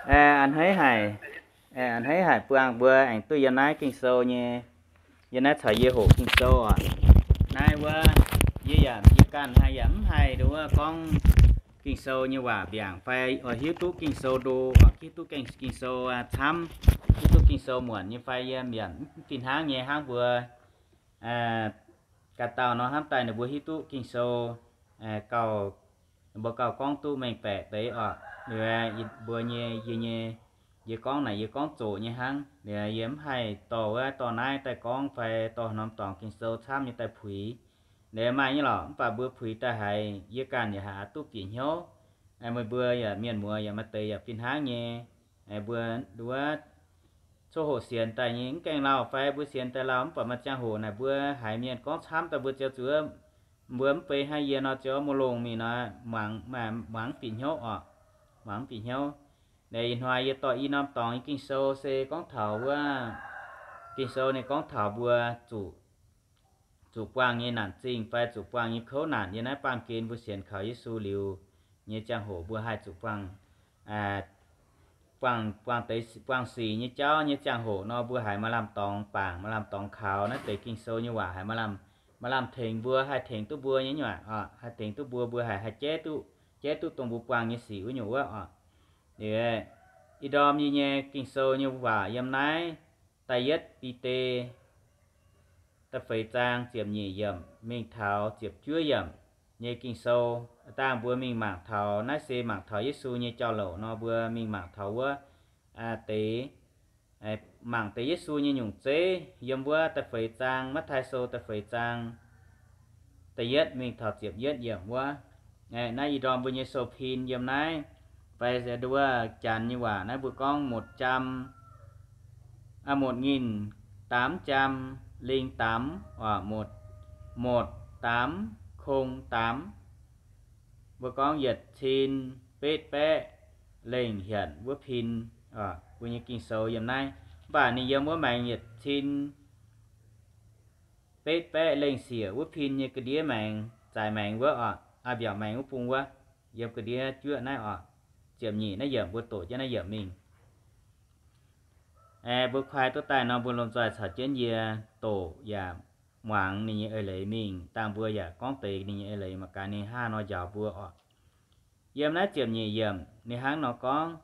A'hneiv haic, a'hneiv haic buangh mbuo aengx duqv yiem naaiv Ging-Sou nyei, yiem naaiv caux yie hoqc Ging-Sou oc. Naaiv wuov, yie yaac, yie ganh haih yaac mv haih nduov gorngv Ging-Sou nyei waac mbiaangc fai oix hiuv duqv Ging-Sou ndo, hiuv duqv Ging-Sou camv, hiuv duqv Ging-Sou muonc nyei fai, yie mv fih hnangv nyei hnangv mbuo ganh dauh nor hnamv daaih ninh mbuo hiuv duqv Ging-Sou gauh, mbuo gauh gorngv duqv mengh baeqc deix oc. Mbuo nyei, yie nyei, yie gorngv naaic yie gorngv zoqc nyei hnangv. Yie mv haih dorh wuov dorh naaiv daaih gorngv fai dorh norm dorngx Ging-Sou camv nyei daaih puix. Ninh maaih nyei lorqc, mv baac mbuo puix daaih haiz yie ganh yaac haiz duqv bieqc hnyouv. Meih mbuo yaac mienh muoz yaac maaih deix yaac fih hnangv nyei. Mbuo nduov coqv hoqc sienx daaih nyei mv gaengh lauh fai mbuo sienx daaih lauh mv baac maaih ziangh hoc naaic mbuo haiz mienh gorngv camv daaih mbuo ziouc zuqc, mbuo mv bei hnangv yie nor ziouc mu'longh mingh nor, muangx, muangx bieqc hnyouv oc. Muangx bieqc hnyouv. Naaic ih hnoi yie dorh i norm dorngx nyei Ging-Sou se gorngv taux wuov, Ging-Sou ninh gorngv taux mbuo zuqc, zuqc buangh nyei naanc zingh fai zuqc buangh nyei kouv naanc yiem naaiv baamh gen mbuo sienx kaux Yesu liuz nyei ziangh hoc mbuo haih zuqc buangh, buangh, buangh deix, buangh sic nyei jauv nyei ziangh hoc nor mbuo haiz maaih lamh dorngx bangc, maaih lamh dorngx kaux naaiv deix Ging-Sou nyei waac haiz maaih lamh, maaih lamh tengx mbuo, haih tengx duqv mbuo nyei nyuoqc oc, haih tengx duqv mbuo, mbuo haiz, haih jeiv duqv, jeiv duqv dongh mbuo buangh nyei sic wuov nyungc wuov oc. Ih ndorm yie nyei Ging-Sou nyei waac yiem naaiv da'yietv Bide da'feix zaang ziepc nyeic yiemc mingh taux ziepc juov yiemc nyei Ging-Sou. Dangh mbuo mingh mangc taux, naaiv se mangc taux Yesu nyei jauv-louc nor, mbuo mingh mangc taux wuov deix, mangc deix Yesu nyei nyungc zeiv yiem wuov da'feix zaang, Matv^tai Sou da'feix zaang da'yietv mingh taux ziepc yietv yiemc wuov. Naaiv ih ndorm mbuo nyei sou-pin yiem naaiv, fai wuov janx nyei waac naaiv mbuo gorngv một trăm, một nghìn tám trăm linh tám, một, một tám không tám. Mbuo gorngv yietc cin betv baeqv lengh hietc wuov pin, mbuo nyei Ging-Sou yiem naaiv. Mv baac ninh yiem wuov maengx yietc cin betv baeqv lengh siec wuov pin nyei ga'ndiev maengx, zaaix maengx wuov oc, aa, mbiaauc maengx wuov bung wuov, yiem ga'ndiev juoqv naaiv oc, ziepc nyeic naaiv yiemc mbuo doqc jienv naaiv yiemc mingh. Mbuo kuaai duqv daaih nor, mbuo lomh nzoih caux jienv yie doqc yaac muangx ninh nyei eix leiz mingh. Dangh mbuo yaac gorngv deix ninh nyei eix leiz mangc gaax ninh hnangv nor njaaux mbuo oc. Yiem naaiv ziepc nyeic yiemc ninh hnangv nor gorngv,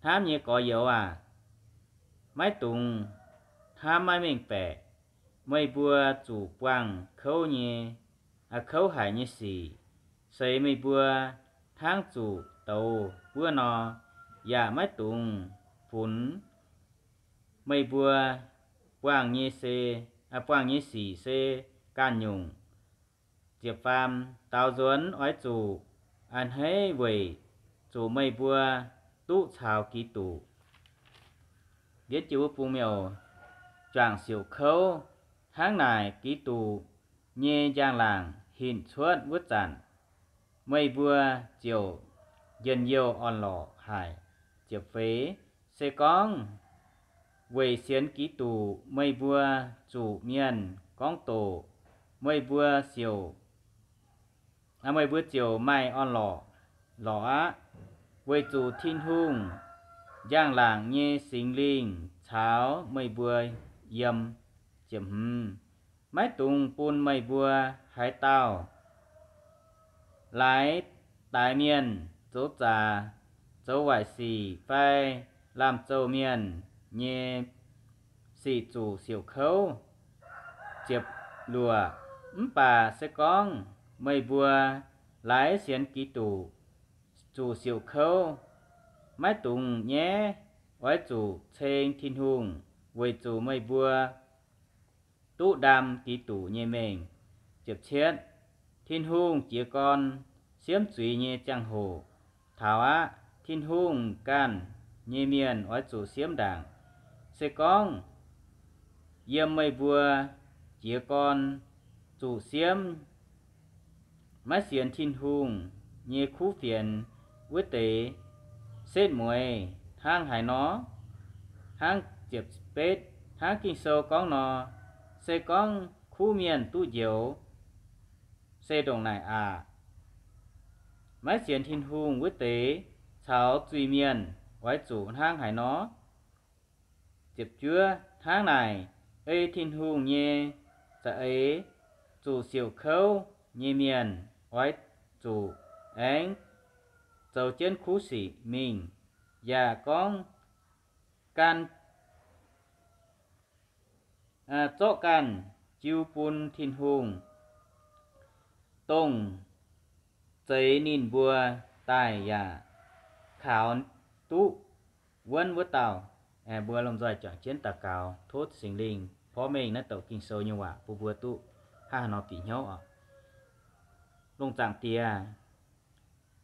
Hnamv nyei gorx-youz aac, maiv dungx hnamv maiv mengh baeqc. Meih mbuo zuqc buangh kouv nyei, kouv haic nyei sic, seix meih mbuo hnangv zuqc douz buov nor, yaac maiv dungx funx. Meih mbuo buangh nyei se, buangh nyei sic se ganh nyungc. Ziepc faam, daaux nzuonx oix zuqc a'hneiv weic zuqc meih mbuo duqv caux Giduc. Yietv jiex wuov bung miuc, juangc siouc kouv. Hnangv naaic Giduc nyei njang-laangc hinc cuotv wuov zanc, meih mbuo ziouc njien-youh orn-lorqc haic. Ziepc feix, se gorngv weic sienx Giduc meih mbuo zuqc mienh gorngv doqc, meih mbuo ziouc, meih mbuo ziouc maaih orn-lorqc lorqc aqv, weic zuqc Tin-Hungh njang-laangc nyei Singx Lingh caux meih mbuo yiem. Ziepc hmz, maiv dungx bun meih mbuo haaix dauh laaix daix mienh zoux zaax, zoux waaic sic fai lamh zouh mienh nyei sic zuqc siouc kouv. Ziepc luoqc, mv baac se gorngv meih mbuo laaix sienx Giduc zuqc siouc kouv, maiv dungx nyaiv, oix zuqc ceng Tin-Hungh weic zuqc meih mbuo duqv ndaam Giduc nyei mengh. Ziepc cietv, Tin-Hungh jiez gorn siemv zuiz nyei ziangh hoc taux aqv. Tin-Hungh ganh nyei mienh oix zuqc siemv ndaangc. Se gorngv yiem meih mbuo jiez gorn zuqc siemv, maiv sienx Tin-Hungh nyei kuv fienx wuov deix setv mueiz hnangv haaix nor? Hnangv ziepc betv, hnangv Ging-Sou gorngv nor, se gorngv kuv mienh duqv njoux, se ndongc naaic aqc. Maiv sienx Tin-Hungh wuov deix caux zuiz-mienh oix zuqc hnangv haaix nor? Ziepc juov, hnangv naaic, ei Tin-Hungh nyei za'eix, zuqc siouc kouv nyei mienh oix zuqc aengx zoux jienv kuv sic mingh, yaac gorngv gan, zorqv ganh jiu bun Tin-Hungh, dongh zeix ninh mbuo daaih yaac kaux duqv wuonv wuov dauh. Mbuo lomh nzoih juangc jienv daux gaux tov Singx Lingh porv mengh naaiv douc Ging-Sou nyei waac bun mbuo duqv hnangv haaix nor bieqc hnyouv oc. Lungh zaangc Diex,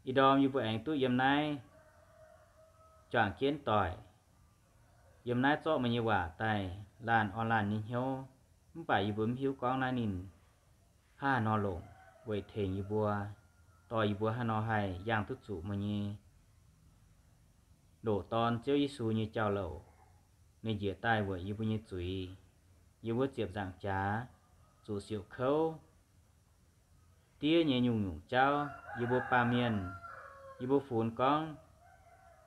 ih ndorm yie mbuo aengx duqv yiem naaiv juangc jienv doic, yiem naaiv zorqv meih nyei waac daaih laanh orn laanh nyei hnyouv. Mv baac yie mbuo mv hiuv gorngv naaiv ninh hnangv haaix nor longc weic tengx yie mbuo, dorh yie mbuo hnangv haaix nor haih yangh duqv zuqc meih nyei ndoqc Dorn Ziouv Yesu nyei jauv-louc. Ninh njiec daaih weic yie mbuo nyei zuiz, yie mbuo ziepc nzaangc jaax, zuqc siouc kouv, diev nyei nyungc-nyungc jauv. Yie mbuo baamh mienh, yie mbuo funx gorngv,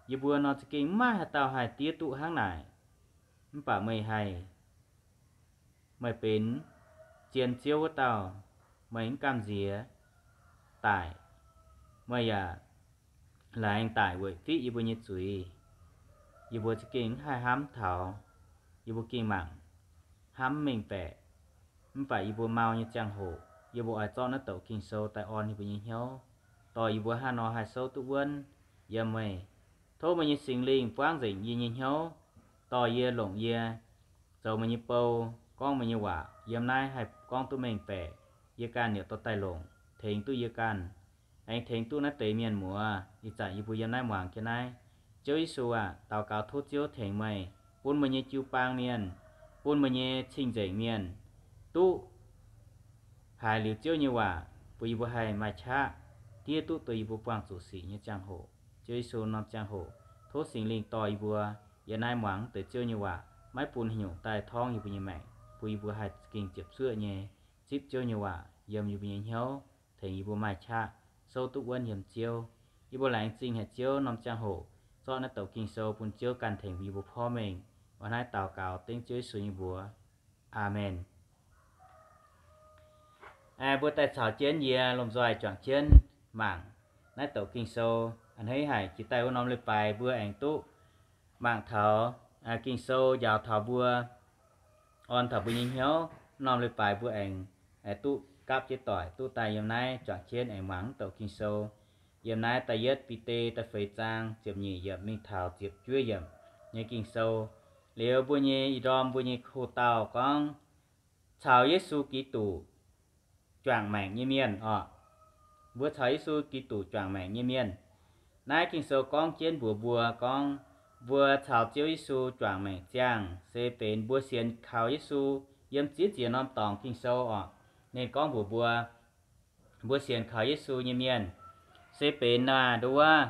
yie mbuo nor za'gengh maiv maaih haaix dauh haih diev duqv hnangv naaic. Mv baac meih haih, meih benx zien Ziouv wuov dauh, meih mv gamh nziex daic, meih yaac laengz daic weic fiqv yie mbuo nyei zuiz. Yie mbuo za'gengh mv haih hnamv taux, yie mbuo gengh mangc hnamv mengh baeqc. Mv baac yie mbuo mau nyei ziangh hoc, yie mbuo oix zorqv naaiv douc Ging-Sou daaih orn yie mbuo nyei hnyouv, dorh yie mbuo hnangv haaix nor haih souv duqv wuonv yiem meih. Tov meih nyei Singx Lingh buangv nzengc yie nyei hnyouv, dorh yie, longc yie zoux meih nyei bou, gorngv meih nyei waac. Yiem naaiv haih gorngv duqv mengh baeqc, yie ganh yaac dorh daaih longc, tengx duqv yie ganh, aengx tengx duqv naaiv deix mienh muoz ih zanc yie mbuo yiem naaiv muangx jienv naaiv. Ziouv Yesu aah, daux gaux tov Ziouv tengx meih, bun meih nyei jiu-baang mienh, bun meih nyei cing-nzengc mienh duqv haiz liuz Ziouv nyei waac, bun yie mbuo haih maaih qaqv diev duqv duqv yie mbuo buangh zuqc sic nyei ziangh hoc. Ziouv Yesu norm ziangh hoc, tov Singx Lingh dorh yie mbuo yiem naaiv muangx deix Ziouv nyei waac, maiv bun haaix nyungc daaih torngv yie mbuo nyei maengc, bun yie mbuo haih ging ziepc zuoqv nyei zipv Ziouv nyei waac yiem yie mbuo nyei hnyouv, tengx yie mbuo maaih qaqv souv duqv wuonv yiem Ziouv. Yie mbuo laengz zingh haic Ziouv norm ziangh hoc zorqv naaiv douc Ging-Sou bun Ziouv ganh tengx yie mbuo porv mengh. Hnangv naaiv daux gaux dengv Ziouv Yesu nyei mbuox. Aamen. Mbuo daaih caux jienv yie lomh nzoih juangc jienv mangc naaiv douc Ging-Sou. A'hneiv haic jiex daaih wuov norm leiz-baaix mbuo aengx duqv mangc taux Ging-Sou njaaux taux mbuo, orn taux mbuo nyei hnyouv. Norm leiz-baaix mbuo aengx duqv gapv jienv doic duqv daaih yiem naaiv juangc jienv aengx mangc douc Ging-Sou. Yiem naaiv da'yietv Bide da'feix zaang ziepc nyeic yiemc mingh taux ziepc juov yiemc nyei Ging-Sou. Liuz mbuo nyei ih ndorm mbuo nyei ko dauh gorngv caux Yesu Giduc juangc maengc nyei mienh oc. Mbuo caux Yesu Giduc juangc maengc nyei mienh. Naaiv Ging-Sou gorngv jienv mbuox mbuo gorngv, mbuo caux Ziouv Yesu juangc maengc ziangh se benx mbuo sienx kaux Yesu. Yiem ziex nziex norm dorngx Ging-Sou oc, ninh gorngv mbuox mbuo, mbuo sienx kaux Yesu nyei mienh se benx naaiv nduov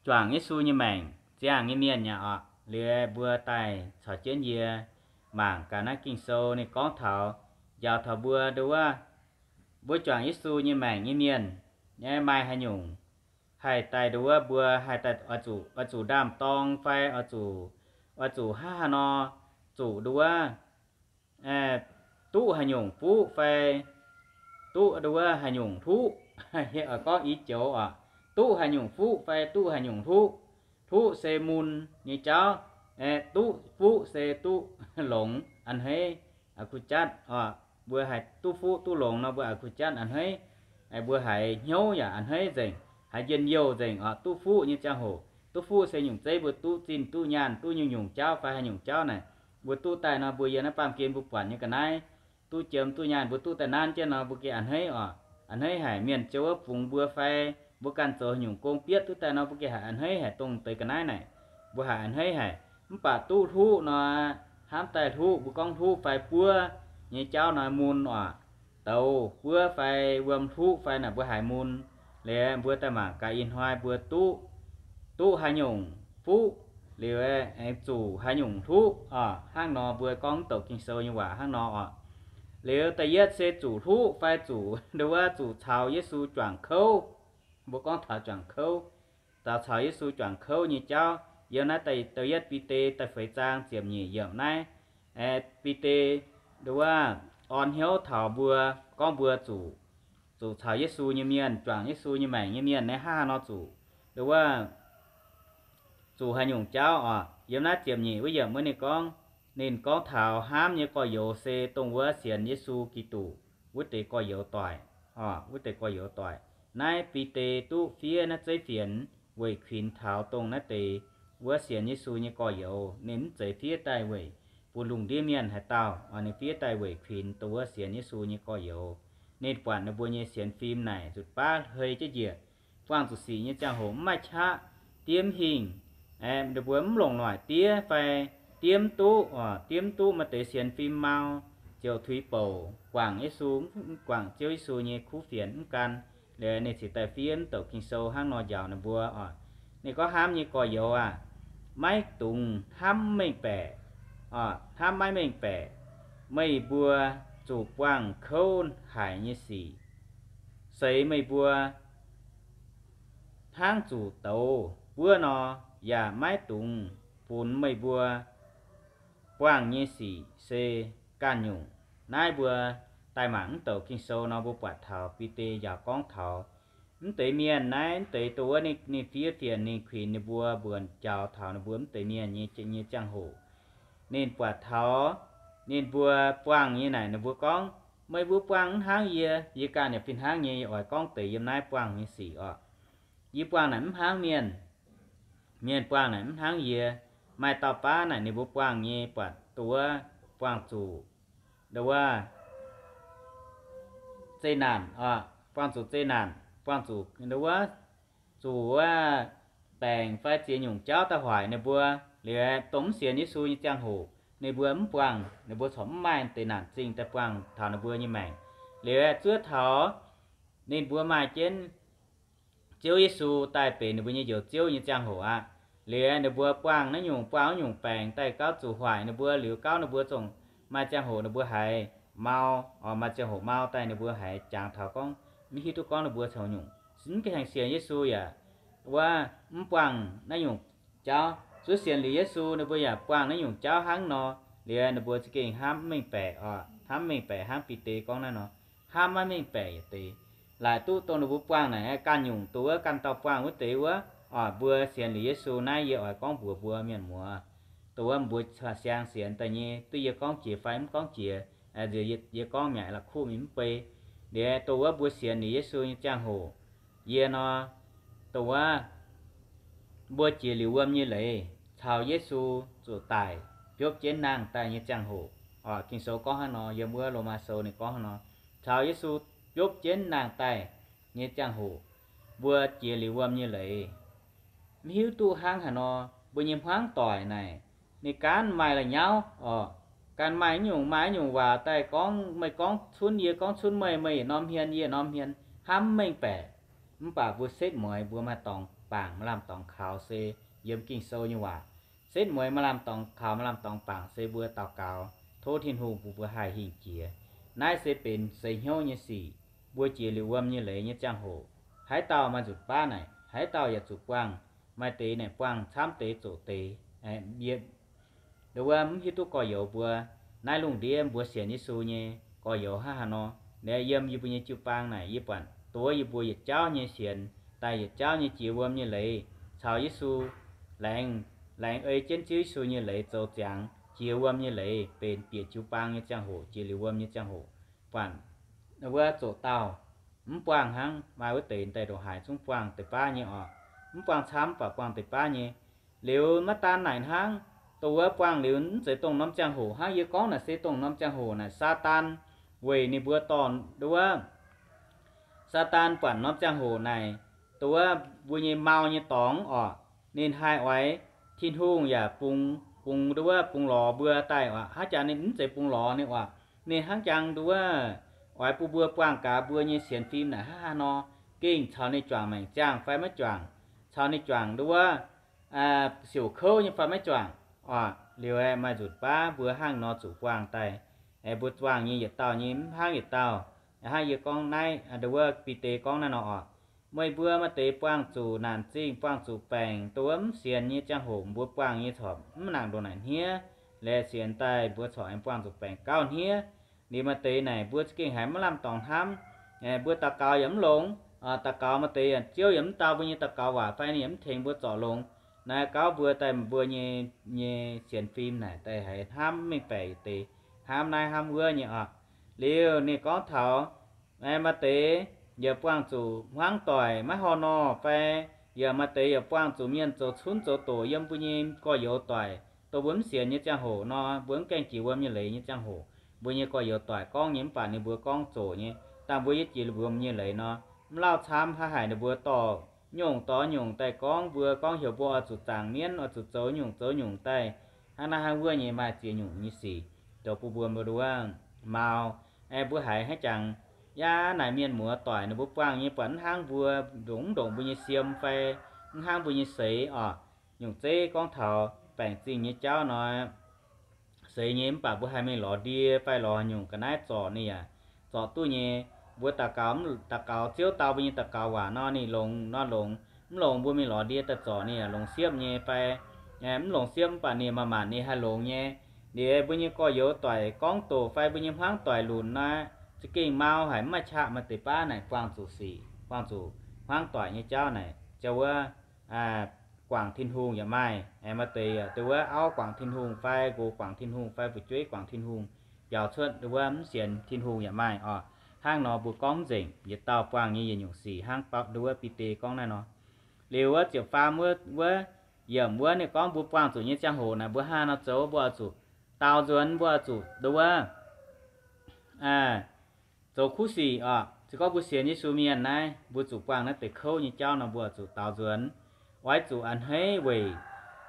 juangc Yesu nyei maengc ziangh nyei mienh nyei oc. Liuz mbuo daaih caux jienv yie mangc gaax naaiv Ging-Sou ninh gorngv taux, njaaux taux mbuo nduov, mbuo juangc Yesu nyei maengc nyei mienh nyei maaih haaix nyungc haih daaih nduov mbuo haih daaih oix zuqc, oix zuqc ndaam-dorng fai oix zuqc, oix zuqc hnangv haaix nor zuqc nduov duqv haaix nyungc fuqv fai duqv nduov haaix nyungc hluqv. Gorngv i joux oc, duqv haaix nyungc fuqv fai duqv haaix nyungc hluqv. Hluqv se mun nyei jauv, duqv fuqv se duqv longx a'hneiv. A'kuv jatv oc, mbuo haih duqv fuqv duqv longx nor mbuo a'kuv jatv a'hneiv. Mbuo haiz hnyouv yaac a'hneiv nzengc, haiz njien-youh nzengc oc. Duqv fuqv nyei ziangh hoc, duqv fuqv se nyungc zeiv mbuo duqv zinh duqv nyaanh duqv nyungc-nyungc jauv fai haaix nyungc jauv naaic, mbuo duqv daaih nor mbuo yiem naaiv baamh gen mbuo buatc nyei ga'naaiv, duqv jiem duqv nyaanh mbuo duqv daaih nanv jienv nor mbuo gengh a'hneiv oc. A'hneiv haic. Mienh ziouc wuov fungx mbuo fai mbuo ganh zoux haaix nyungc gong-bietv duqv daaih nor mbuo gengh haiz a'hneiv haic. Dongh deix ga'naaiv naaic mbuo haiz a'hneiv haic. Mv baac duqv hluqv nor, hnamv daaih hluqv, mbuo gorngv hluqv fai buov nyei jauv nor mun oc. Douz buov fai wuom hluqv fai naaic mbuo haiz mun. Liuz mbuo daaih mangc gaax ih hnoi mbuo duqv, duqv haaix nyungc fuqv, liuz aengx zuqc haaix nyungc hluqv oc. Hnangv nor mbuo gorngv douc Ging-Sou nyei waac hnangv nor oc. Liuz da'yietv se zuqc hluqv fai zuqc nduov, zuqc caux Yesu juangc kouv. Mbuo gorngv taux juangc kouv, caux, caux Yesu juangc kouv nyei jauv. Yiem naaiv da'yietv Bide da'feix zaang ziepc nyeic yiemc naaiv, Bide nduov orn hnyouv taux mbuo, gorngv mbuo zuqc, zuqc caux Yesu nyei mienh, juangc Yesu nyei maengc nyei mienh naaiv hnangv haaix nor zuqc, nduov zuqc haaix nyungc jauv oc. Yiem naaiv ziepc nyeic wuov yiemc wuov ninh gorngv, ninh gorngv taux hnamv nyei gorx-youz se dongh wuov sienx Yesu Giduc wuov deix gorx-youz doic, wuov deix gorx-youz doic. Naaiv Bide duqv fiev naaiv zeiv fienx weic kuinx taux dongh naaiv deix wuov sienx Yesu nyei gorx-youz. Ninh mv zeiz fiev daaih weic bun lungh ndiev mienh haaix dauh, ninh fiev daaih weic kuinx dongh wuov sienx Yesu nyei gorx-youz. Ninh buatc ninh mbuo nyei sienx fim naaic nzutc baav hei jienv njiec, buangh zuqc sic nyei ziangh hoc mv maaih qaqv, diev mv hingh, ninh mbuo mv longc noic diev fai diev mv duqv oc. Diev mv duqv, maaih deix sienx fim mau, ziouc tuix bouc guangc Yesu, mv guangc Ziouv Yesu nyei kuv fienx mv gan. Liuz ninh cingx daaih fiev mv douc Ging-Sou hnangv nor njaaux ninh mbuo oc. Ninh gorngv, hnamv nyei gorx-youz aah! Maiv dungx hnamv mengh baeqc, hnamv maiv mengh baeqc. Meih mbuo zuqc buangh kouv haic nyei sic, seix meih mbuo hnangv zuqc douz buov nor, yaac maiv dungx funx meih mbuo buangh nyei sic se ganh nyungc. Naaiv mbuo daaih mangc mv douc Ging-Sou nor, mbuo buatc taux Bide njaaux gorngv taux mv deix mienh naaiv, mv deix dongh wuov ninh fiev fienx, ninh kuinx ninh mbuo, mbuo njaaux taux ninh mbuo mv deix mienh nyei, nyei ziangh hoc, ninh buatc taux ninh mbuo buangh nyei naaic, ninh mbuo gorngv, meih mbuo buangh mv hnangv yie, yie ganh yaac fih hnangv nyei. Yie oix gorngv deix yiem naaiv buangh nyei sic oc. Yie buangh naaic mv hnangv mienh, mienh buangh naaic mv hnangv yie. Maaih dauh baav naaic ninh mbuo buangh nyei buatc dongh wuov buangh zuqc, nduov wuov zeqc naanc oc, buangh zuqc zeqc naanc, buangh zuqc nduov wuov, zuqc wuov baengc fai ziex nyungc jauv daaih hoic ninh mbuo. Liuz aeqv, dongh mv sienx Yesu nyei ziangh hoc ninh mbuo mv buangh, ninh mbuo corc mv maaih deix naanc zingh daaih buangh taux ninh mbuo nyei maengc. Liuz aeqv, zuov taux ninh mbuo maaih jienv Ziouv Yesu daaih benx ninh mbuo nyei Njoux Ziouv nyei ziangh hoc aqv. Liuz aeqv, ninh mbuo buangh naaiv nyungc, buangh wuov nyungc baengc daaih gauv zuqc hoic ninh mbuo, liuz gauv ninh mbuo zongh maaih ziangh hoc ninh mbuo haiz mau, oc, maaih ziangh hoc mau daaih ninh mbuo haiz jangx taux gorngv mv hiuv duqv gorngv ninh mbuo caux nyungc mv gaengh sienx Yesu yaac wuov mv buangh naaiv nyungc jauv. Zuov sienx liuz Yesu ninh mbuo yaac buangh naaiv nyungc jauv hnangv nor. Liuz ninh mbuo za'gengh hnamv mv mengh baeqc oc, hnamv mv mengh baeqc hnangv Bide gorngv naaiv nor, hnamv maiv mengh baeqc yietc deix. Laaic duqv dongh ninh mbuo buangh naaic ganh nyungc, dongh wuov ganh dauh buangh wuov deix wuov, oc, mbuo sienx liuz Yesu naaiv yie oix gorngv mbuox mbuo mienh muoz, dongh wuov mbuo siang sienx daaih nyei, duqv yie gorngv jiex fai mv gorngv jiex, yie gorngv mi'aqv, la'kuqv mingh mv bei. Liuz dongh wuov mbuo sienx liuz Yesu nyei ziangh hoc, yie nor, dongh wuov mbuo jiex liuz wuom nyei leiz caux Yesu zuqc daic biopv jienv nangh daaih nyei ziangh hoc, oc, Ging-Sou gorngv hnangv nor, yiem wuov Lomaa Sou ninh gorngv hnangv nor, caux Yesu biopv jienv nangh daaih nyei ziangh hoc, mbuo jiex liuz wuom nyei leiz. Mv hiuv duqv hnangv haaix nor, mbuo nyei hmuangv doic naaic, ninh gaanv maaih la'nyauv, oc, gaanv maaih nyungc, maaih nyungc waac daaih gorngv, meih gorngv cunv yie, gorngv cunv meih, meih yietc norm hmien yie yietc norm hmien, hnamv mv mengh baeqc. Mv baac mbuo setv mueiz mbuo maaih dorngx bangc maaih lamh dorngx kaux se yiem Ging-Sou nyei waac. Setv mueiz maaih lamh dorngx kaux maaih lamh dorngx bangc se mbuo daux gaux tov Tin-Hungh bun mbuo haih hingh jiex. Naaiv se benx seix hnyouv nyei sic. Mbuo jiex liuz wuom nyei leiz nyei ziangh hoc, haaix dauh maaih nzutc baav naaic, haaix dauh yaac zuqc buangh. Maaih deix naaic buangh camv deix zoqc deix. Nduov wuov mv hiuv duqv gorx-youz mbuo, naaiv lungh ndiev mbuo sienx Yesu nyei gorx-youz hnangv haaix nor. Yiem yie mbuo nyei jiu-baang naaic yie buatc dongh wuov yie mbuo yietc jauv nyei sienx daaih yietc jauv nyei jiex wuom nyei leiz caux Yesu laengz, laengz ei jienv Ziouv Yesu nyei leiz zoux ziangx jiex wuom nyei leiz benx bieqc jiu-baang nyei ziangh hoc, jiex liuz wuom nyei ziangh hoc, buatc wuov zoqc dauh mv buangh hnangv, maaih wuov deix daaih ndongc haaix zungv buangh deix baav nyei oc. Mv buangh camv baac buangh deix baav nyei. Liuz maiv daan naaic hnangv, dongh wuov buangh liuz mv zeiz dongh norm ziangh hoc hnangv yie gorngv naaic se dongh norm ziangh hoc naaic Saadaan weic ninh mbuo dorh nduov Saadaan buatc norm ziangh hoc naaic, dongh wuov mbuo nyei mau nyei dorngx oc, ninh haih oix, Tin-Hungh yaac bungx, bungx nduov bungx lorz mbuo daaih oc. Hnangv jangx ninh mv zeiz bungx lorz ninh oc. Ninh hnangv jangx nduov oix bun mbuo buangh gaax mbuo nyei sienx fim naaic hnangv haaix nor, gengh caux ninh juangc maengc ziangh fai maiv juangc, caux ninh juangc nduov siouc kouv nyei fai maiv juangc oc. Liuz aeqv, maaih nzutc baav mbuo hnangv nor zuqc buangh daaih. Aeqv, mbuo buangh nyei yietc dauh nyei mv hnangv yietc dauh. Hnangv yie gorngv naaiv, nduov Bide gorngv naaiv nor oc. Meih mbuo maaih deix buangh zuqc naanc zingh, buangh zuqc baengc, dongh wuov mv sienx nyei ziangh hoc mbuo buangh nyei corc mv nangc ndongc naaic hniev. Laeh sienx daaih mbuo corc aengx buangh zuqc baengc gauh hniev. Liuz maaih deix naaic mbuo za'gengh haiz maiv lamh dorngx hnamv. Mbuo daux gaux yaac mv longx, daux gaux maaih deix yaac Ziouv yaac mv dau mbuo nyei daux gaux waac fai ninh yaac mv tengx mbuo zorc longx. Naaiv gauv mbuo daaih mbuo nyei, nyei sienx fim naaic daaih haiz hnamv mv mengh baeqc deix, hnamv naaiv hnamv wuov nyei oc. Liuz ninh gorngv taux maaih deix yaac buangh zuqc hmuangv doic maiv horh nor fai, yaac maaih deix yaac buangh zuqc mienh zoux cunv zoux doqc yiem mbuo nyei gorx-youz doic, dongh mbuo mv sienx nyei ziangh hoc nor, mbuo mv gaengh jiex wuom nyei leiz nyei ziangh hoc, mbuo nyei gorx-youz doic gorngv nyei mv baac ninh mbuo gorngv zoqc nyei, dangh mbuo yie jiex wuom nyei leiz nor, mv lauh camv, haaix haic ninh mbuo dorh nyungc dorh nyungc daaih gorngv mbuo, gorngv heuc mbuo oix zuqc zaangc mienv, oix zuqc zoux nyungc zoux nyungc daaih, hnangv naaiv hnangv wuov nyei, maaih ziex nyungc nyei sic zoux bun mbuo mbuo nduov mau. Aeqv, mbuo haiz hnangv jangx yaac naaic mienh muoz doic ninh mbuo buangh nyei buatc mv hnangv mbuo, ndongc mv ndongc mbuo nyei siem fai mv hnangv mbuo nyei seix oc. Nyungc zeiv gorngv taux baengc zingh nyei jauv nor, seix nyei mv baac mbuo haih mingh lorz ndie fai lorz haaix nyungc ga'naaiv zorc ninh yaac zorc duqv nyei. Mbuo daux gaux, daux gaux Ziouv dau mbuo nyei daux gaux waac nor ninh longx nor longx, mv longx mbuo mingh lorz ndie daaih zorc ninh yaac longx siepv nyei fai mv longx siepv mv baac ninh maaih maanc ninh haih longx nyei. Liuz mbuo nyei gorx-youz doic gorngv doqc fai mbuo nyei hmuangv doic lunc nor, za'gengh mau haic, mv maaih qaqv. Maaih deix baav naaic buangh zuqc sic, buangh zuqc hmuangv doic nyei jauv naaic, jauv wuov guangc Tin-Hungh yaac maaih. Maaih deix yaac dongh wuov auv guangc Tin-Hungh fai nqox guangc Tin-Hungh fai fu'jueiv guangc Tin-Hungh, biaux cuotv dongh wuov mv sienx Tin-Hungh yaac maaih oc. Hnangv nor mbuo gorngv mv nzengc, yietc dauh buangh nyei yietc nyungc sic hnangv dongh wuov Bide gorngv naaiv nor. Liuz wuov ziepc faam wuov, wuov yiemc wuov ninh gorngv mbuo buangh zuqc nyei ziangh hoc naaic mbuo hnangv haaix nor zoux, mbuo oix zuqc daaux nzuonx, mbuo oix zuqc dongh wuov zoux kuv sic oc. Se gorngv mbuo sienx Yesu mienh naaiv, mbuo zuqc buangh naaiv deix kouv nyei jauv nor, mbuo oix zuqc daaux nzuonx. Oix zuqc a'hneiv weic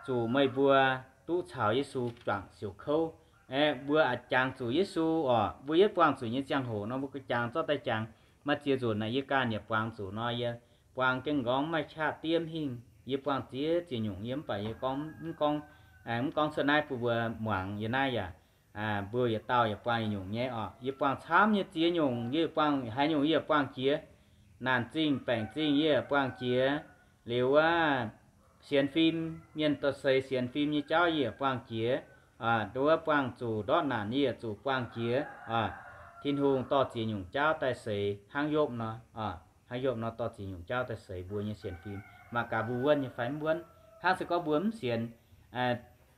zuqc meih mbuo duqv caux Yesu juangc siouc kouv. Aeqv, mbuo a'jangx zuqc Yesu oc, mbuo yietv buangh zuqc nyei ziangh hoc nor, mbuo jangx zorqv daaih jangx. Maaih ziex nzunc naaic yie ganh yaac buangh zuqc nor, yie buangh jienv nqorngv maiv qaqv diemv hingh. Yie buangh ziex ziex nyungc, yie mv baac yie gorngv mv gorngv, mv gorngv cuotv naaiv bun mbuo muangx. Yie naaiv yaac, mbuo yietc dauh yaac buangh yietc nyungc nyei oc. Yie buangh camv nyei ziex nyungc, yie buangh haaix nyungc yie yaac buangh jiex. Naanc zingh baengc zingh yie yaac buangh jiex. Liuz wuov sienx fim, mienh dorh seix sienx fim nyei jauv yie yaac buangh jiex. Dongh wuov buangh zuqc ndortv naanc yie yaac zuqc buangh jiex. Tin-Hungh dorh ziex nyungc jauv daaih seix hnangv Yopv nor, hnangv Yopv nor dorh ziex nyungc jauv daaih seix mbuo nyei sienx fim, mangc gaax mbuo wuonv nyei fai mv wuonv. Hnangv se gorngv mbuo mv sienx,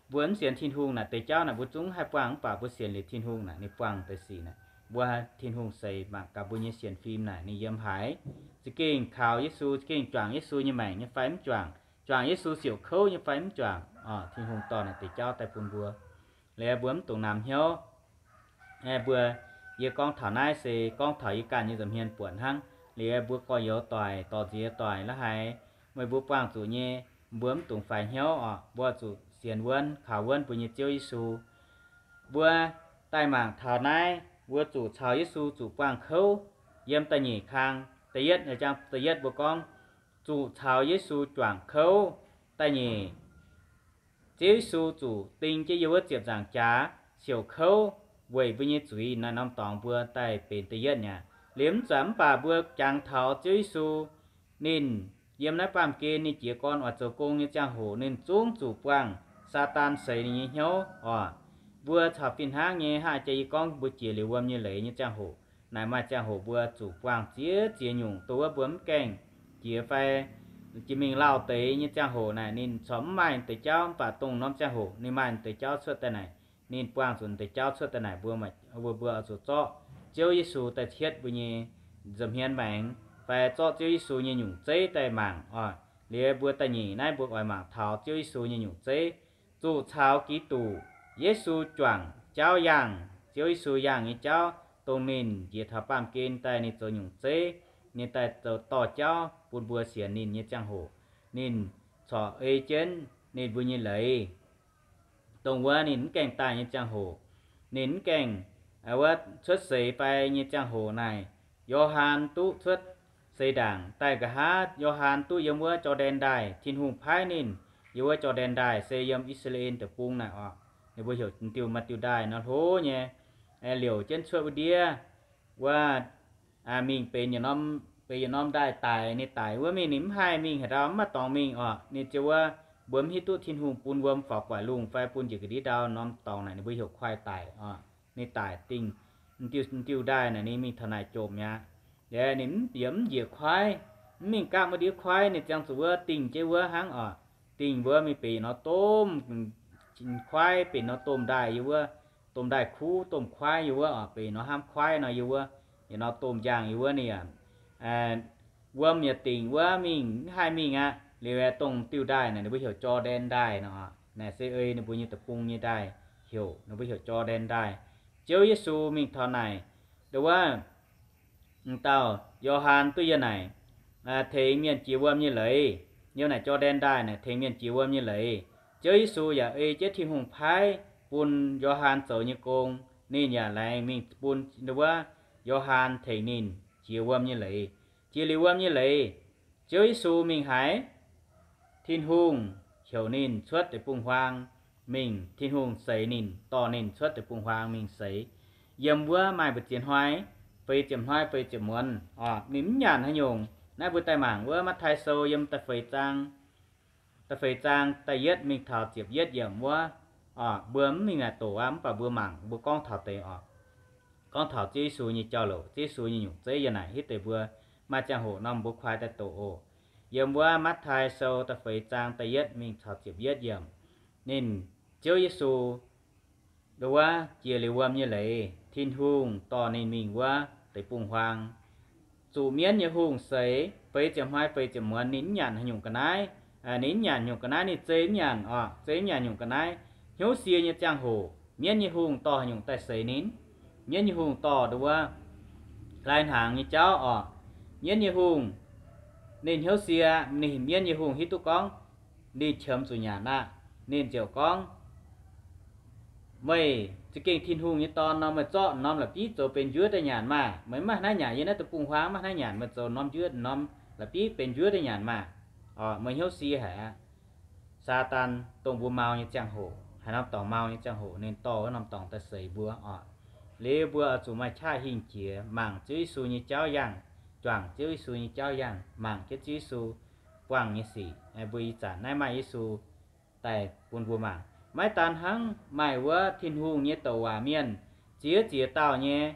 mbuo mv sienx Tin-Hungh naaic deix jauv naaic mbuo zungv haih buangh, mv baac mbuo sienx liuz Tin-Hungh naaic ninh buangh deix sic naaic, mbuo Tin-Hungh seix mangc gaax mbuo nyei sienx fim naaic ninh yiem haaix. Za'gengh kaux Yesu, za'gengh juangc Yesu nyei maengc nyei fai mv juangc, juangc Yesu siouc kouv nyei fai mv juangc. Tin-Hungh dorh naaic deix jauv daaih bun mbuo. Liuz mbuo mv dungx namx hnyouv. Mbuo, yie gorngv taux naaiv se gorngv taux yie ganh nyei nza'hmien buonc hnangv. Liuz mbuo gorx-youz doic, dorc nziex doic la'haiz, meih mbuo buangh zuqc nyei, mbuo mv dungx faix hnyouv oc. Mbuo zuqc sienx wuonv, kaux wuonv mbuo nyei Ziouv Yesu. Mbuo daaih mangc taux naaiv, mbuo zuqc caux Yesu zuqc buangh kouv yiem da'nyeic kang. Da'yietv, da'yietv mbuo gorngv zuqc caux Yesu juangc kouv. Da'nyeic, Ziouv Yesu zuqc ding jienv yiem wuov ziepc nzaangc jaax siouc kouv weic mbuo nyei zuiz. Naaiv norm dorngx mbuo daaih benx da'yietv nyei aqv. Liuz mv zuqc, mv baac mbuo jangx taux Ziouv Yesu, ninh yiem naaiv baamh gen ninh jiez gorn oix zoux gong nyei ziangh hoc ninh zungv zuqc buangh Saadaan seix ninh nyei hnyouv oc. Mbuo caux fih hnangv nyei hnangv jiex yie gorngv mbuo jiex liuz wuom nyei leiz nyei ziangh hoc naaic, maaih ziangh hoc mbuo zuqc buangh ziex ziex nyungc, dongh wuov mbuo mv gaengh jiex fai jiex mingh lauh deix nyei ziangh hoc naaic ninh corc mv maaih deix jauv, mv baac dongh norm ziangh hoc ninh maaih deix jauv cuotv daaih naaic, ninh buangh zuqc deix jauv cuotv daaih naaic, mbuo, mbuo oix zuqc zorqv Ziouv Yesu daaih hietv mbuo nyei nza'hmien maengx fai zorqv Ziouv Yesu nyei nyungc zeiv daaih mangc oc. Liuz mbuo da'nyeic naaiv mbuo oix mangc taux Ziouv Yesu nyei nyungc zeiv. Zuqc caux Giduc Yesu juangc jauv yaangh, Ziouv Yesu yaangh nyei jauv, dongh ninh njiec taux baamh gen daaih ninh zoux nyungc zeiv, ninh daaih zoux dorh jauv bun mbuo sienx ninh nyei ziangh hoc, ninh corc ei jienv ninh mbuo nyei leiz. Dongh wuov ninh mv gaengh daaih nyei ziangh hoc, ninh mv gaengh, wuov cuotv seix fai nyei ziangh hoc naaic, Yo^han duqv cuotv seix ndaangc daaih nqa'haav, Yo^han duqv yiem wuov Jor^ndaen Ndaaih. Tin-Hungh paaiv ninh yiem wuov Jor^ndaen Ndaaih, se yiem I^saa^laa^en Deic-Bung naaic oc. Ninh mbuo heuc diuh, maaih diuh ndaaih nor hlo nyei, liouc jienv cuotv wuov ndiev wuov, mingh benx yietc norm benx yietc norm ndaaih daic. Ninh daic wuov mingh ninh mv haih mingh haaix ndau, mv maaih dorngx mingh orqc. Ninh ziouc wuov, mbuo mv hiuv duqv Tin-Hungh bun mbuo mv faaux guaix lungh fai bun njiec ga'ndiev ndau norm dorngx naaic, ninh mbuo heuc kuaaiv daic orqc. Ninh daic dingh diuh ndaaih naaic, ninh mingh taux naaic jomc mi'aqv. Ninh mv bieqc mv njiec kuaaiv, mv mingh gapv wuov ndiev kuaaiv, ninh ziangh zuqc wuov dingh jienv wuov hnangv orqc. Dingh wuov mingh benx yietc norm domh kuaaiv, benx norm domh ndaaih yiem wuov, domh ndaaih kuv, domh kuaaiv yiem wuov orqc, benx norm hnamv kuaaiv nor yiem wuov, yietc norm domh njang yiem wuov ninh wuom yaac dingc wuov mingh mv haih mingh aqv. Liuz aeqv, dongh diuh ndaaih naaic ninh mbuo heuc Jor^ndaen Ndaaih nor. Naaic se ei ninh mbuo nyei deic-bung nyei ndaaih heuc, ninh mbuo heuc Jor^ndaen Ndaaih. Ziouv Yesu mingh taux naaic, ndo wuov, dauh Yo^han duqv yiem naaic tengx mienh jiex wuom nyei leiz. Yiem naaic Jor^ndaen Ndaaih naaic tengx mienh jiex wuom nyei leiz. Ziouv Yesu yaac ei jienv Tin-Hungh paaiv bun Yo^han zoux nyei gong. Ninh yaac laengz mingh bun ndo wuov Yo^han tengx ninh jiex wuom nyei leiz. Jiex liuz wuom nyei leiz, Ziouv Yesu mingh haaix, Tin-Hungh heuc ninh cuotv deic-bung-huaang mingh. Tin-Hungh seix ninh, dorh ninh cuotv deic-bung-huaang mingh seix. Yiem wuov maaih mbu'ziex hnoi, feix ziepc hnoi feix ziepc muonz orqc. Ninh mv nyanc haaix nyungc. Naaiv mbuo daaih mangc wuov Matv^tai Sou yiem da'feix zaang, da'feix zaang da'yietv mingh taux ziepc yietv yiemc wuov orqc. Mbuo mv mingh naaic doqc aqv, mv baac mbuo mangc, mbuo gorngv taux deix orqc. Gorngv taux Ziouv Yesu nyei jauv-louc, Ziouv Yesu nyei nyungc zeiv yiem naaic. Hiuv deix mbuo maaih ziangh hoc nor mbuo kuaaiv daaih doqc oc. Yiem wuov Matv^tai Sou da'feix zaang da'yietv mingh taux ziepc yietv yiemc, ninh, Ziouv Yesu, ndo wuov, jiex liuz wuom nyei leiz, Tin-Hungh dorh ninh mingh wuov deic-bung-huaang, zuqc mienv nyei hungh seix. Feix ziepc hnoi feix ziepc muonz ninh mv nyanc haaix nyungc ga'naaiv. Ninh mv nyanc nyungc ga'naaiv, ninh zei mv nyanc orqc, zei mv nyanc nyungc ga'naaiv. Hnyouv sie nyei ziangh hoc, mienv nyei hungh dorh haaix nyungc daaih seix ninh? Mienv nyei hungh dorh ndo wuov lai-hnaangx nyei jauv orqc. Mienv nyei hungh, ninh hnyouv sie, ninh, mienv nyei hungh hiuv duqv gorngv ninh qiemx zuqc nyanc aqv. Ninh ziouc gorngv, Meih za'gengh Tin-Hungh nyei Dorn nor, meih zorqv norm la'bieiv zoux benx njuov daaih nyanc maah! Meih mv maaih naaiv nyanc, yie naaiv deic-bung-huaang mv maaih naaiv nyanc, meih zoux norm njuov, norm la'bieiv benx njuov daaih nyanc maah! Orqc, meih hnyouv sie haic aqv. Saadaan, dongh mbuo mau nyei ziangh hoc, haaix norm dorngx mau nyei ziangh hoc, ninh dorh wuov norm dorngx daaih seix mbuo orqc. Liuz mbuo oix zuqc maaih qaqv hingh jiex mangc Ziouv Yesu nyei jauv yangh, juangc Ziouv Yesu nyei jauv yangh, mangc jienv Ziouv Yesu buangh nyei sic. Mbuo ih zanc naaiv maaih Yesu daaih bun mbuo mangc. Maiv daan hnangv, maaih wuov Tin-Hungh nyei douc waac mienh, ziex ziex dauh nyei,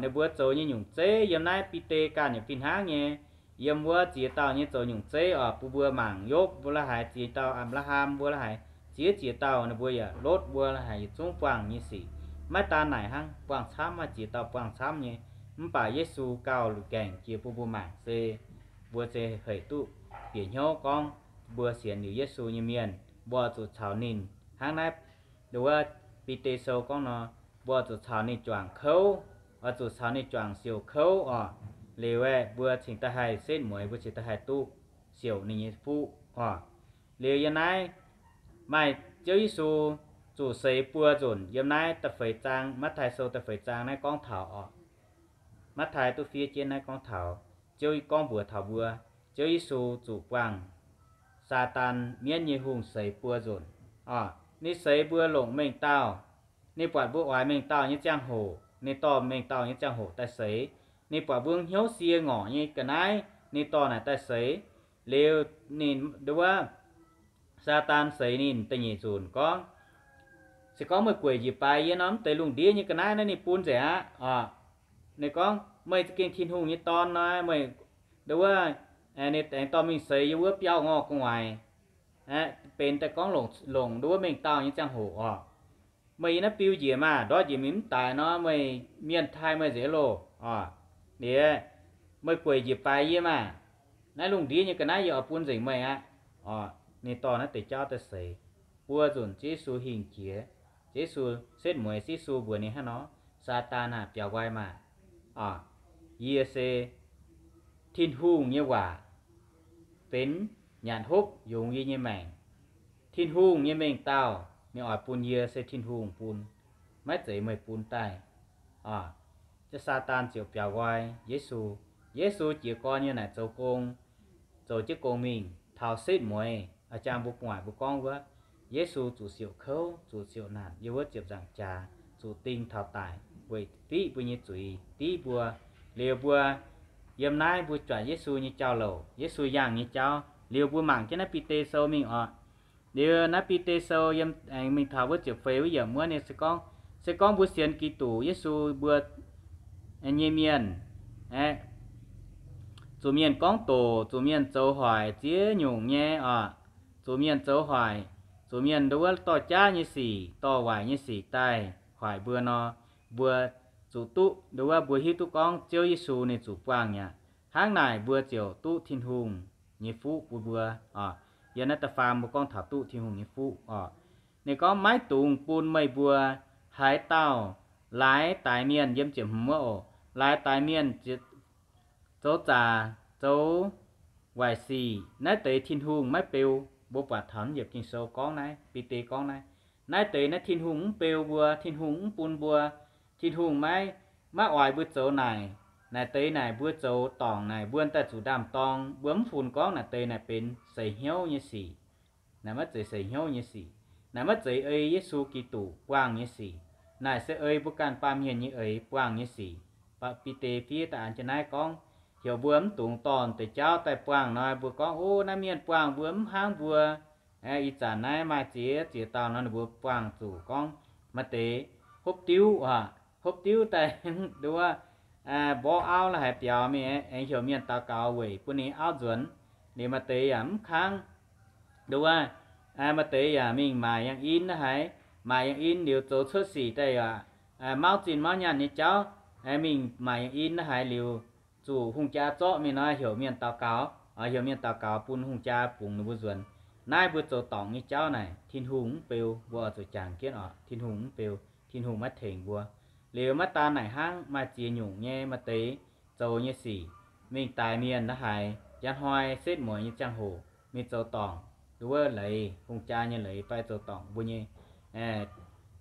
ninh mbuo zoux nyei nyungc zeiv yiem naaiv Bide ganh yaac fih hnangv nyei. Yiem wuov ziex dauh nyei zoux nyungc zeiv oc, bun mbuo mangc Yopv mbuo la'haiz, ziex dauh Apc^laa^ham mbuo la'haiz, ziex ziex dauh ninh mbuo yaac, Lotv mbuo la'haiz, yietc zungv buangh nyei sic. Maiv daan naaic hnangv, buangh camv, maaih ziex dauh buangh camv nyei. Mv baac Yesu gauh luc gaengh jiex bun mbuo mangc se mbuo se hec duqv bieqc hnyouv gorngv mbuo sienx liuz Yesu nyei mienh, mbuo zuqc caux ninh hnangv naaiv, ndo wuov, Bide Sou gorngv nor, mbuo zuqc caux ninh juangc kouv, oix zuqc caux ninh juangc siouc kouv orqc. Liuz aeqv, mbuo cingx daaih haih setv mueiz, mbuo cingx daaih haih duqv siouc ninh nyei fuqv orqc. Liuz yiem naaiv maaih Ziouv Yesu zuqc seix buo nzunc. Yiem naaiv da'feix zaang, Matv^tai Sou da'feix zaang naaiv gorngv taux orqc, Matv^tai duqv fiev jienv naaiv gorngv taux, Ziouv gorngv mbuox taux mbuo, Ziouv Yesu zuqc buangh Saadaan mienv nyei hungh seix buo nzunc. Orqc, ninh seix mbuo longc mengh dauh, ninh buatc mbuo oix mengh dauh nyei ziangh hoc, ninh dorh mengh dauh nyei ziangh hoc daaih seix. Ninh buatc mbuo hnyouv sie ngorc nyei ga'naaiv, ninh dorh naaic daaih seix. Liuz ninh ndo wuov, Saadaan seix ninh da'nyeic nzunc gorngv, se gorngv meih gueic njiec baaix yie nor, mv deix lungh ndiev nyei ga'naaiv naaiv ninh bun nzengc aqv. Orqc, ninh gorngv, meih za'gengh Tin-Hungh nyei Dorn nor, meih ndo wuov, ninh aengx dorh mingh seix yiem wuov biauv ngorh gu'nguaaic, benx daaih gorngv longc ndo wuov mengh dauh nyei ziangh hoc orqc. Meih yiem naaiv biu njiec maah, ndortv njiec mingh mv daic nor, meih mienh taaih meih nzengc loh. Orqc, liuz, meih gueic njiec baaix yie maah, naaiv lungh ndiev nyei ga'naaiv yie oix bun nzengc meih aqv. Orqc, ninh dorh naaiv deix jauv daaih seix. Buo nzunc Ziouv Yesu hingh jiex, Ziouv Yesu setv mueiz, Ziouv Yesu mbuox ninh hnangv nor, Saadaan aah, biaux nqoi maah! Orqc, yie se Tin-Hungh nyei waac benx nyanc hopv yungz yie nyei maengc. Tin-Hungh nyei mengh dauh ninh oix bun yie, se Tin-Hungh bun, maiv zeiz meih bun daaih. Orqc, Saadaan ziouc biaux nqoi Yesu. Yesu jiez gorn nyei naaic zoux gong, zoux jienv gong mingh taux setv mueiz, a'jang mbuo gu'nguaaic mbuo gorngv wuov, Yesu zuqc siouc kouv, zuqc siouc naanc, yiem wuov ziepc nzaangc jaax zuqc ding taux daic weic fiqv mbuo nyei zuiz, div mbuo. Liuz mbuo Yiem naaiv mbuo juatc Yesu nyei jauv-louc, Yesu yangh nyei jauv. Liuz mbuo mangc jienv naaiv Bide Sou mingh oc. Liuz naaiv Bide Sou yiem, aengx mingh taux wuov ziepc feix wuov yiemc wuov, ninh se gorngv, se gorngv mbuo sienx Giduc Yesu, mbuo nyei mienh, aeqv, zuqc mienh gorngv doqc, zuqc mienh zoux hoic ziex nyungc nyei oc. Zuqc mienh zoux hoic, zuqc mienh nduov wuov dorh jaav nyei sic, dorh waaic nyei sic daaih hoic mbuo nor, mbuo zuqc duqv nduov wuov, mbuo hiuv duqv gorngv Ziouv Yesu ninh zuqc buangh mi'aqv. Hnangv naaic mbuo ziouc duqv Tin-Hungh nyei fuqv bun mbuo oc. Yiem naaiv da'faam mbuo gorngv taux duqv Tin-Hungh nyei fuqv oc. Ninh gorngv, maiv dungx bun meih mbuo haaix dauh laaix daix mienh, yiem ziepc hmz wuov oc, laaix daix mienh zoux zaac, zoux waaic sic, naaiv deix Tin-Hungh maiv beu. Mbuo buatc taux yiemc Ging-Sou gorngv naaiv, Bide gorngv naaiv, naaiv deix naaiv Tin-Hungh mv beu mbuo, Tin-Hungh mv bun mbuo, Tin-Hungh maiv, maiv oix mbuo zoux naaic. Naaic deix naaic mbuo zoux dorngc naaic, mbuo daaih zuqc ndaam-dorng, mbuo mv funx gorngv naaic deix naaic benx seix hnyouv nyei sic. Naaic maiv zeiz seix hnyouv nyei sic. Naaic maiv zeiz ei Yesu Giduc buangh nyei sic. Naaic se ei mbuo ganh baamh mienh nyei eix buangh nyei sic. Bide fiev daaih an jienv naaiv gorngv, heuc mbuo mv dungx dorh deix jauv daaih buangh nor, mbuo gorngv, o, naaiv mienh buangh mbuo mv hnangv mbuo. Ih zanc naaiv maaih ziex ziex dauh nor, ninh mbuo buangh zuqc gorngv maaih deix hopv diuv oc, hopv diuv daaih nduov, mborqv auv la'haiz biaux mingh, aengx heuc mienh daux gaux weic bun ninh auv nzuonx. Liuz maaih deix yaac mv kangv, nduov, maaih deix yaac mingh maaic yangh in la'haiz, maaic yangh in liuz zoux cuotv sic daaih yaac mauv zinh mauv nyaanh nyei jauv, mingh maaic yangh in la'haiz liuz zuqc hungh jaa zorqv mingh nor, heuc mienh daux gaux, heuc mienh daux gaux bun hungh jaa bungx ninh mbuo nzuonx. Naaiv mbuo zoux dorngc nyei jauv naaic, Tin-Hungh mv beu, mbuo oix zuqc jangx jienv oc. Tin-Hungh mv beu, Tin-Hungh maiv tengx mbuo. Liuz maiv daan naaic hnangv, maaih ziex nyungc nyei, maaih deix zoux nyei sic, mingh daix mienh la'haiz, njang hnoi setv mueiz nyei ziangh hoc mingh zoux dorngc, nduov leiz, hungh jaa nyei leiz fai zoux dorngc mbuo nyei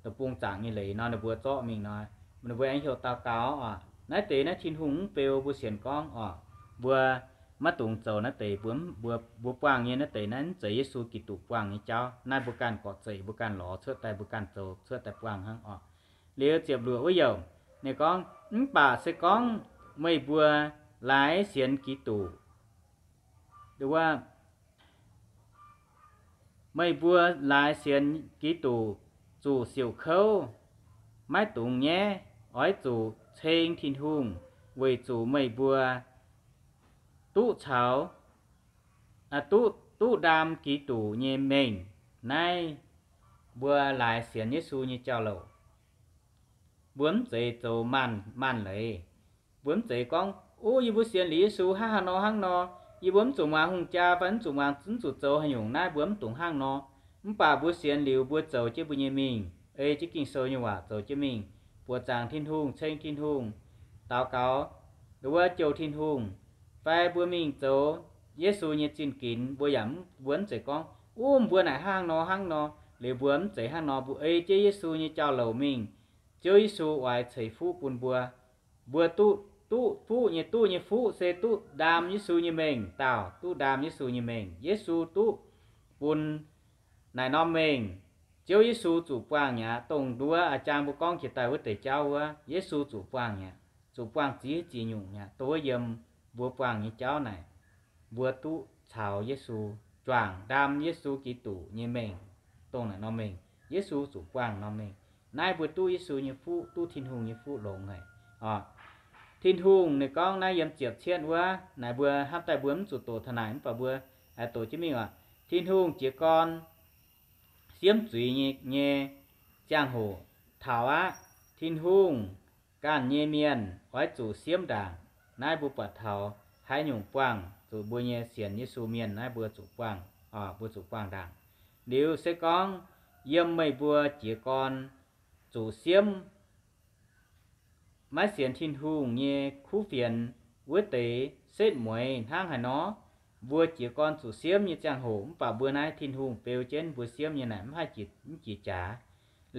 deic-bung zaangc nyei leiz nor, ninh mbuo zorqv mingh nor, ninh mbuo aengx heuc daux gaux oc. Naaiv deix naaiv Tin-Hungh mv beu, mbuo sienx gorngv oc, mbuo maiv dungx zoux naaiv deix. Mbuo, mbuo buangh nyei naaiv deix naaiv mv zeiz Yesu Giduc buangh nyei jauv. Naaiv mbuo ganh gorqv-zeic, mbuo ganh lorz cuotv daaih, mbuo ganh zoux cuotv daaih buangh hnangv oc. Liuz ziepc luoqc wuov youh, ninh gorngv, mv baac se gorngv meih mbuo laaix sienx Giduc, meih mbuo laaix sienx Giduc zuqc siouc kouv, maiv dungx nyaiv, oix zuqc ceng Tin-Hungh weic zuqc meih mbuo duqv caux, duqv, duqv ndaam Giduc nyei mengh. Naaiv mbuo laaix sienx Yesu nyei jauv-louc. Mbuo mv zeiz zoux maanh, maanh leiz. Mbuo mv zeiz gorngv, o, yie mbuo sienx liuz Yesu hnangv haaix nor hnangv nor, yie mbuo mv zuqc muangx hungh jaa fai mv zuqc muangx, mv zuqc zoux haaix nyungc naaiv, mbuo mv dungx hnangv nor. Mv baac mbuo sienx liuz, mbuo zoux jienv mbuo nyei mingh, ei jienv Ging-Sou nyei waac zoux jienv mingh, buoqc zaangc Tin-Hungh, ceng Tin-Hungh, daux gaux, nduov jouh Tin-Hungh, fai mbuo mingh zoux Yesu nyei zinh ginx, mbuo yaac mv, mbuo mv zeiz gorngv, o, mbuo naaic hnangv nor hnangv nor. Liuz mbuo mv zeiz hnangv nor, mbuo ei jienv Yesu nyei jauv-louc mingh, Ziouv Yesu oix ceix fuqv bun mbuo. Mbuo duqv, duqv fuqv nyei, duqv nyei fuqv se duqv ndaam Yesu nyei mengh. Daauh duqv ndaam Yesu nyei mengh. Yesu duqv bun naaic norm mengh. Ziouv Yesu zuqc buangh mi'aqv. Dongh nduov a'jang mbuo gorngv jiex daaih wuov deix jauv wuov, Yesu zuqc buangh mi'aqv. Zuqc buangh ziex ziex nyungc mi'aqv. Dongh wuov yiem mbuo buangh nyei jauv naaic, mbuo duqv caux Yesu juangc, ndaam Yesu Giduc nyei mengh, dongh naaic norm mengh. Yesu zuqc buangh norm mengh. Naaiv mbuo duqv Yesu nyei fuqv, duqv Tin-Hungh nyei fuqv longx haic oc. Tin-Hungh ninh gorngv naaiv yiem ziepc cietv wuov naaic, mbuo hnamv daaih mbuo mv zuqc doqc taux naaic, mv baac mbuo doqc jienv mingh oc. Tin-Hungh jiez gorn siemv zuiz nyei, nyei ziangh hoc, taux aqv. Tin-Hungh ganh nyei mienh oix zuqc siemv ndaangc. Naaiv mbuo buatc taux haaix nyungc buangh zuqc mbuo nyei sienx Yesu mienh, naaiv mbuo zuqc buangh, mbuo zuqc buangh ndaangc. Liuz se gorngv yiem meih mbuo jiez gorn zuqc siemv, maiv sienx Tin-Hungh nyei kuv fienx wuov deix setv mueiz hnangv haaix nor, mbuo jiez gorn zuqc siemv nyei ziangh hoc, mv baac mbuo naaiv Tin-Hungh beu jienv mbuo siemv nyei naaic mv haih jiex, mv jiex jaax.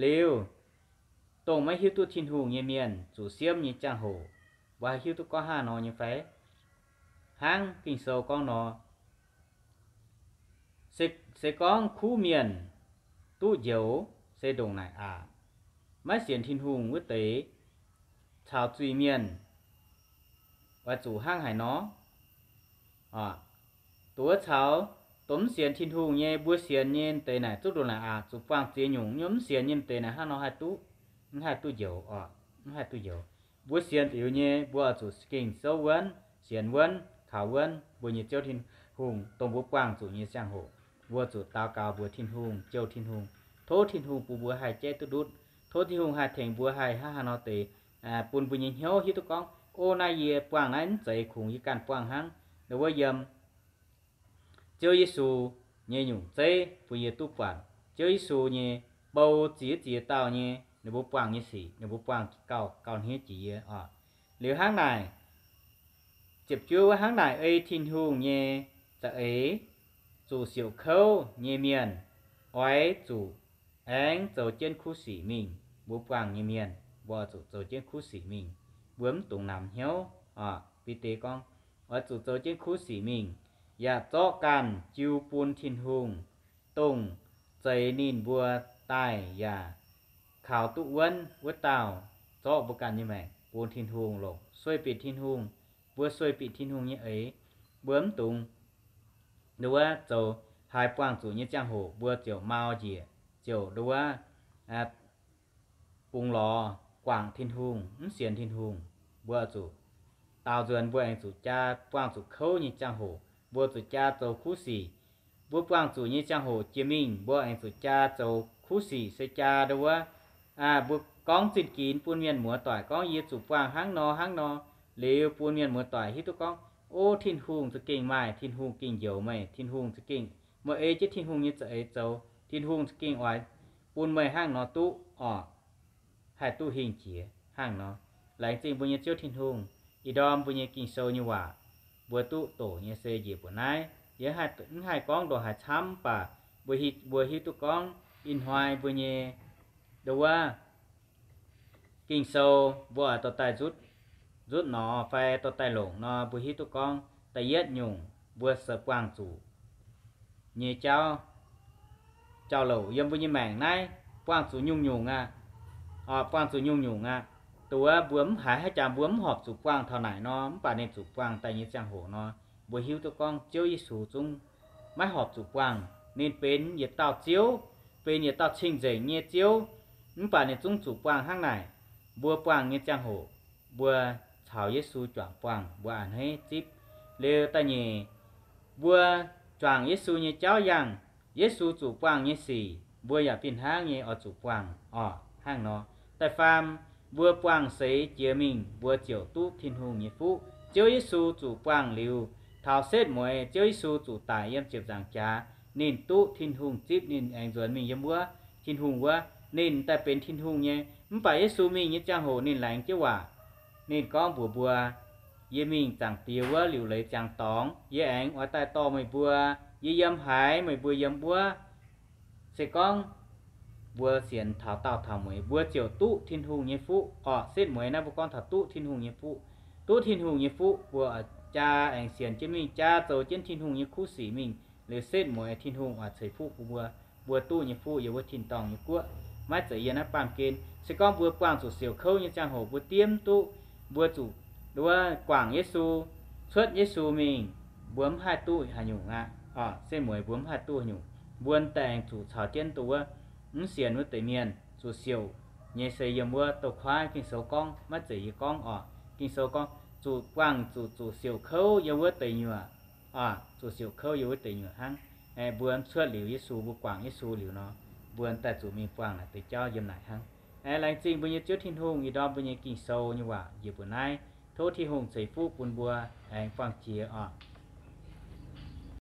Liuz, dongh maiv hiuv duqv Tin-Hungh nyei mienh zuqc siemv nyei ziangh hoc, mbuo haih hiuv duqv gorngv hnangv nor nyei fai? Hnangv Ging-Sou gorngv nor, se, se gorngv kuv mienh duqv njoux se ndongc naaic aqc. Maiv sienx Tin-Hungh wuov deix caux zuiz-mienh oix zuqc hnangv haaix nor? Dongh wuov caux dongh mv sienx Tin-Hungh nyei, mbuo sienx nyei deix naaic zuqc nduqc naaic aqc, zuqc buangh ziex nyungc nyei. Mv sienx nyei deix naaic hnangv nor haih duqv, mv haih duqv njoux oc, mv haih duqv njoux. Mbuo sienx liuz nyei, mbuo oix zuqc gengh souv wuonv, sienx wuonv, kaux wuonv mbuo nyei Ziouv Tin-Hungh, dongh mbuo buangh zuqc nyei ziangh hoc, mbuo zuqc daux gaux mbuox Tin-Hungh, jouh Tin-Hungh, tov Tin-Hungh bun mbuo haih jeiv duqv ndutv, tov Tin-Hungh haih tengx mbuo haih hnangv haaix nor deix bun mbuo nyei hnyouv hiuv duqv gorngv, o, naaiv yie buangh naaiv mv zeiz kungx yie ganh buangh hnangv. Wuov yiem Ziouv Yesu nyei nyungc zeiv bun yie duqv buatc Ziouv Yesu nyei bou ziex ziex dauh nyei ninh mbuo buangh nyei sic, ninh mbuo buangh gauh, gauh hniev jiex yie oc. Liuz hnangv naaic, ziepc juov wuov, hnangv naaic ei Tin-Hungh nyei za'eix zuqc siouc kouv nyei mienh oix zuqc aengx zoux jienv kuv sic mingh. Mbuo buangh nyei mienh, mbuo oix zuqc zoux jienv kuv sic mingh. Mbuo mv dungx namx hnyouv oc. Bide gorngv, oix zuqc zoux jienv kuv sic mingh, yaac zorqv ganh jiu bun Tin-Hungh, dongh zeix ninh mbuo daaih yaac kaux duqv wuonv wuov dauh, zorqv mbuo ganh nyei maengc bun Tin-Hungh longc, sueih bieqc Tin-Hungh. Mbuo sueih bieqc Tin-Hungh nyei eix, mbuo mv dungx nduov zoux haaix buangh zuqc nyei ziangh hoc mbuo ziouc mau njiec, ziouc nduov bungx lorz guangc Tin-Hungh, mv sienx Tin-Hungh. Mbuo zuqc daaux nzuonx, mbuo aengx zuqc jaa buangh zuqc kouv nyei ziangh hoc, mbuo zuqc jaa zoux kuv sic. Mbuo buangh zuqc nyei ziangh hoc jiex mingh, mbuo aengx zuqc jaa zoux kuv sic, se jaa nduov, mbuo gorngv zinh ginx bun mienh muoz-doic gorngv, yie zuqc buangh hnangv nor hnangv nor, liuz bun mienh muoz-doic hiuv duqv gorngv, o, Tin-Hungh za'gengh maaih, Tin-Hungh gengh njoux meih, Tin-Hungh za'gengh, meih ei jienv Tin-Hungh nyei za'eix zoux, Tin-Hungh za'gengh oix bun meih hnangv nor duqv oc. Haih duqv hingh jiex hnangv nor. Laengz zingh mbuo nyei Ziouv Tin-Hungh, ih ndorm mbuo nyei Ging-Sou nyei waac mbuo duqv doqc nyei se njiec mbuoqc naaiv. Yie mv haih gorngv ndongc haaix camv, mv baac mbuo hiuv duqv gorngv ih hnoi mbuo nyei nduov Ging-Sou mbuo oix dorh daaih nzutv nor fai dorh daaih longc nor, mbuo hiuv duqv gorngv da'yietv nyungc mbuo se buangh zuqc nyei jauv, jauv-louc yiem mbuo nyei maengc naaiv buangh zuqc nyungc-nyungc aqv. Buangh zuqc nyungc-nyungc aqv. Nduov mbuo mv haiz haaix jaax mbuo mv horpc zuqc buangh taux naaic nor, mv baac ninh zuqc buangh daaih nyei ziangh hoc nor, mbuo hiuv duqv gorngv Ziouv Yesu zungv maiv horpc zuqc buangh. Ninh benx yietc dauh Ziouv, benx yietc dauh cing-nzengc nyei Ziouv, mv baac ninh zungv zuqc buangh hnangv naaic. Mbuo buangh nyei ziangh hoc, mbuo caux Yesu juangc buangh, mbuo a'hneiv zipv. Liuz da'nyeic, mbuo juangc Yesu nyei jauv yangh, Yesu zuqc buangh nyei sic mbuo yaac fih hnangv nyei oix zuqc buangh oc. Hnangv nor, da'faam, mbuo buangh seix jiex mingh mbuo ziouc duqv Tin-Hungh nyei fuqv. Ziouv Yesu zuqc buangh liuz, taux setv mueiz Ziouv Yesu zuqc daic yiem ziepc nzaangc jaax, ninh duqv Tin-Hungh zipv ninh aengx nzuonx mingh yiem wuov Tin-Hungh wuov. Ninh daaih benx Tin-Hungh nyei. Mv baac Yesu mingh nyei ziangh hoc ninh laengz jienv waac. Ninh gorngv mbuox mbuo, yie mingh Zaangc Diex wuov liuc leiz ziangx dorngx, yie aengx oix daaih dorh meih mbuo. Yie yiem haaix, meih mbuo yiem wuov. Se gorngv mbuo sienx taux daauh taux mueiz, mbuo ziouc duqv Tin-Hungh nyei fuqv orqc. Setv mueiz naaiv mbuo gorngv taux duqv Tin-Hungh nyei fuqv. Duqv Tin-Hungh nyei fuqv, mbuo jaa aengx sienx jienv mingh, jaa zoux jienv Tin-Hungh nyei kuv sic mingh, liuz setv mueiz Tin-Hungh oix ceix fuqv bun mbuo. Mbuo duqv nyei fuqv yiem wuov tin-dorngh nyei guoqv. Maiv zeiz yiem naaiv baamh gen. Se gorngv mbuo buangh zuqc siouc kouv nyei ziangh hoc, mbuo diev mv duqv, mbuo zuqc nduov guangc Yesu, cuotv Yesu mingh, mbuo mv haih duqv haaix nyungc aqv. Setv mueiz mbuo mv haih duqv haaix nyungc. Mbuo daaih aengx zuqc caux jienv nduov mv sienx wuov deix mienh zuqc siouc nyei se yiem wuov. Douz-kuaaiv Ging-Sou gorngv, maiv zeiz yie gorngv orqc. Ging-Sou gorngv zuqc buangh zuqc, zuqc siouc kouv yiem wuov deix nyuoqc. Zuqc siouc kouv yiem wuov deix nyuoqc hnangv. Mbuo cuotv liuz Yesu, mbuo guangc Yesu liuz nor, mbuo daaih zuqc mingh buangh naaic deix jauv yiem naaic hnangv. Laengz zingh mbuo nyei Ziouv Tin-Hungh, ih ndorm mbuo nyei Ging-Sou nyei waac njiec mbuo naaiv. Tov Tin-Hungh ceix fuqv bun mbuo aengx buangh jiex orqc.